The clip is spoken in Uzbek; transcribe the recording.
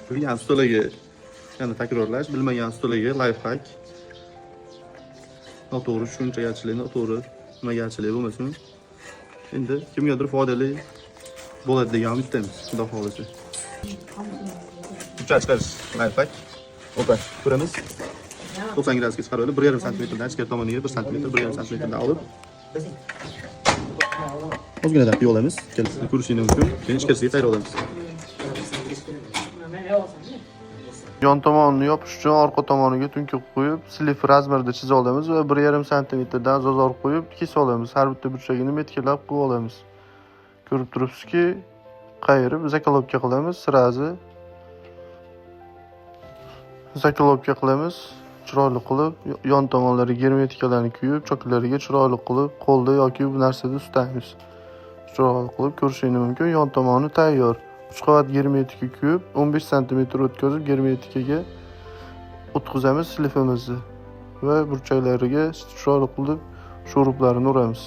Bilgan ustalarga yana takrorlash, bilmagan ustalarga лайфхак. Noto'g'ri tushunchagarchilik, noto'g'ri nimagarchilik bo'lmasin. Endi kimgadir foydali bo'ladi degan umiddamiz, Xudo xohlasa. Burchak chiqarish лайфхак. Opa, ko'ramiz. 90 gradusga chiqarib olib, 1,5 santimetrdan ichkari tomoniga 1 santimetr, 1,5 santimetrdan olib ozginadan quyib olamiz. Ikkalasini ko'rishingiz mumkin. Keyin ichkarisiga qayra olamiz. Yon tomonini yopish uchun orqa tomoniga tunka qo'yib, слив размер ida chizib olamiz va 1,5 santimetrdan зазор qo'yib kesib olamiz. Har bitta burchagini метка lab qo'yib olamiz. Ko'rib turibsizki, qayirib заколка qilamiz, сразу заколка qilamiz. Chiroyli qilib yon tomonlariga germetikalarni kuyib, choklariga chiroyli qilib qo'lda yoki bu narsada ustaymiz. Chiroyli qilib ko'rishingiz mumkin. Yon tomoni tayyor. 3 qavat germetika kuyib, 15 santimetr o'tkazib germetikaga o'tkazamiz слив imizni va burchaklariga chiroyli qilib шуруп larini uramiz.